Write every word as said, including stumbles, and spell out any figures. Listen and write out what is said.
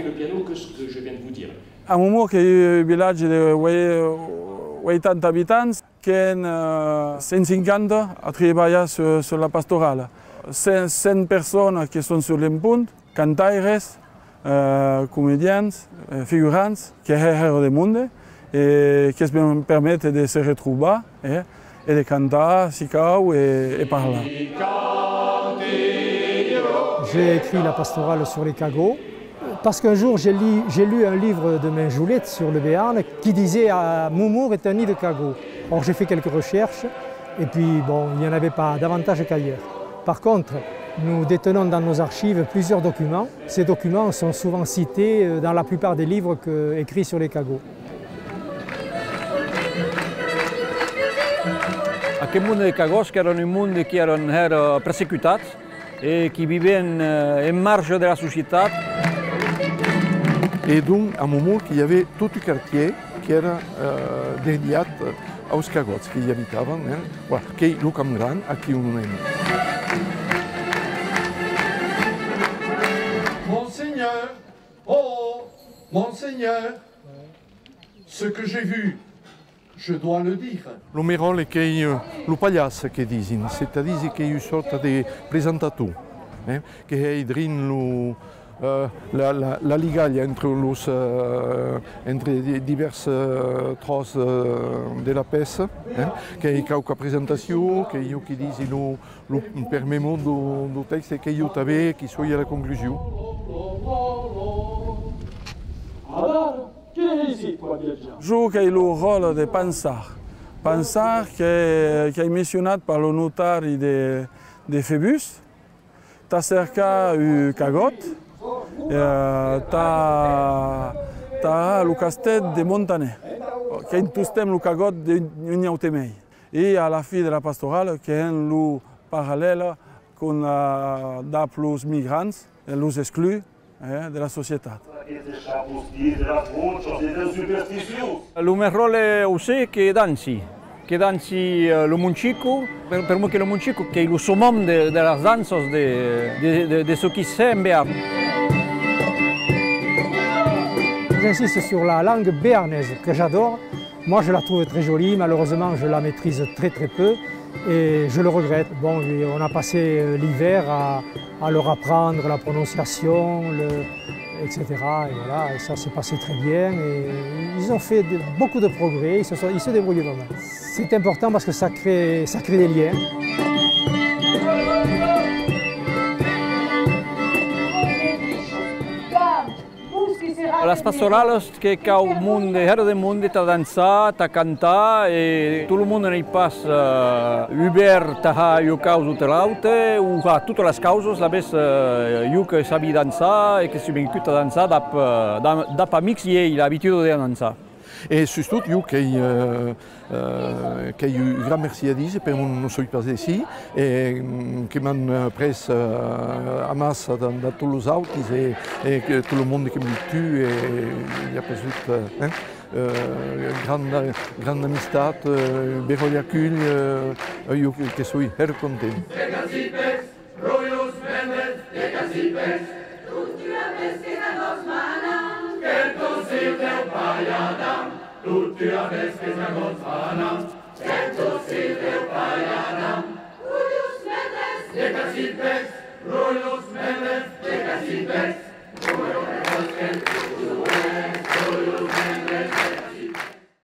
Le piano, qu'est-ce que je viens de vous dire ? A Momor qu'ei un vilatge de uei-, ueitanta abitants, qu'èm, eh, cent cinquanta a tribalhar sur, sur la pastorala. Cent, cent personas que son sur l'empont, cantaires, eh, comedians, eh, figurants, que hè hèra de monde e que's permete de se retrobar, eh, e de cantar, si cau, e, e parlar. J'ai écrit la pastorale sur les cagots, parce qu'un jour j'ai lu, j'ai lu un livre de Mainjolet sur le Béarn qui disait, ah, Momor est un nid de cagots. Or j'ai fait quelques recherches, et puis bon, il n'y en avait pas davantage qu'ailleurs. Par contre, nous détenons dans nos archives plusieurs documents. Ces documents sont souvent cités, euh, dans la plupart des livres que, écrits sur les cagots. Aqueth monde de cagots qu'èran un monde qui èran hèra persecutats e qui vivien, eh, en marge de la societat. E donc, a Momor, que i avè tot un quartièr qui èra, eh, dediat aus cagots que i abitavan, eh. Voilà, qu'ei lo Camp Gran, aquiu on èm. Monseigneur, oh, Monseigneur, ce que j'ai vu, je dois le dire. Lo meròle qu'ei, eh, lo palhàs que disin, c'est-à-dire qu'ei ua sòrta de presentator, eh, que hè drin lo, eh, la, la, la ligalha entre los, eh, entre di-, divèrs, eh, tròç, eh, de la pèça, eh, qu'ei quauqua presentacion, qu'ei jo qui disi lo, lo permèr mot deu, deu tèxte, qu'ei jo tanben qui soi a la conclusion. Jo qu'èi lo ròtle de Pançard. Pançard que, qu'ei missionat per lo notari de, de Febus tà cercar un cagòt, eh, tà, tà lo castèth de Montaner. Qu'èm tostemps lo cagòt d'un, un aute mei. E a la fin de la pastorala, que hèm lo parallèl con, eh, dab los migrants, eh, los exclus, eh, de la societat. Lo mèn ròtle aucé que danci, que danci, eh, lo monchico, per, per'mor que lo monchico qu'ei lo summum de, de las danças de, de, de, de çò qui se hè en Bearn. J'insiste sur la langue béarnaise que j'adore. Moi, je la trouve très jolie, malheureusement, je la maîtrise très, très peu et je le regrette. Bon, et on a passé, euh, l'hiver à, à leur apprendre la prononciation, le, et cetera. Et voilà, et ça s'est passé très bien. Et ils ont fait de, beaucoup de progrès, ils se sont, ils se débrouillent pas mal. C'est important parce que ça crée, ça crée des liens. Las pastoralas que cau monde, hèra de monde tà dançar, tà cantar, e tot lo monde n'ei pas, eh, ubèrt tà har ua causa o tà l'auta, o har totas las causas, lavetz, eh, jo que sabi dançar e que soi vengut a dançar dab, eh, dab, dab amics, i èi l'abituda de dançar. E sustot jo qu'èi, eh, eh, qu'èi un gran mercí a díser, per'mor non soi pas d'aicí, e, mm, que m'an, eh, pres, eh, amassa dab, dab tots los autis e, e que tot lo monde qu'èm vist tu, e i a pas agut, eh, eh, granda, granda amistat, eh, beròi aculh, eh, jo que, que soi hèra content.